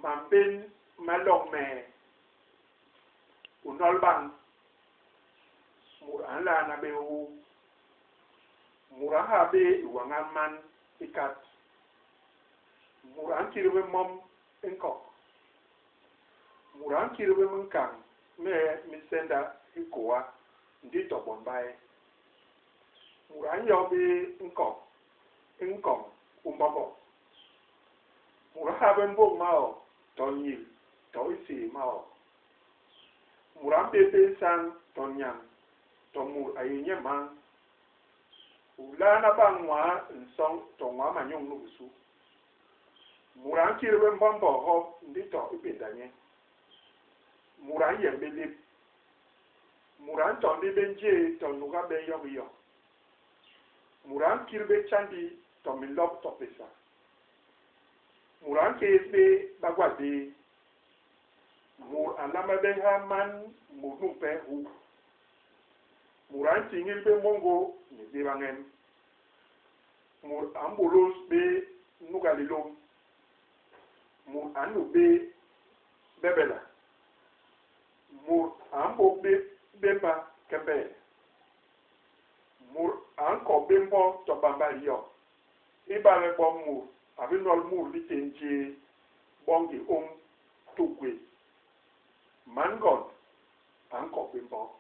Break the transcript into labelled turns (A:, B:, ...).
A: Mambén ma loñ mee. U nol bañ. Mut a nlaana bé hu. Mut a nha bé i wañan man i kat. Mut a nkit bé mom i nkok. Mut a nkit bé minkañ nwé mi senda hikôa ndi to bon ba ye. Mut a nyo bé nkok i nkoñ u mbombog. Mut a ha bé mbôk maok to nyil to isii maok. Mut a mbép bé nsañ to nyañ to mut a yé nye mañ. U laana bañ nwaa nsoñ to nwaa manyuñ nu bisu. Mut a nkit bé mbombog hop ndi to i pénda nye. Mut a nyem bé lép. Mut a ntombi bé njéé to nuga bé yo ki yo. Mut a nkil bé tjandi to minlop to pésa. Mut a nkéés bé bagwal béé. Mut a nlama bé ha man mut numpe hu. Mut a ntiñil bé môñgô ni béba ñem. Mut a mbôlôs bé nuga lilôm. Mut a nnup bé bebela. Mut a mbôk bé bémba kembee. Mut a nkop bé mbô to bamba liyok. Ibale bo mut a bi nol mut litén jéé bo ngi ôm tuk gwé, man ngond a nkop bé mbô.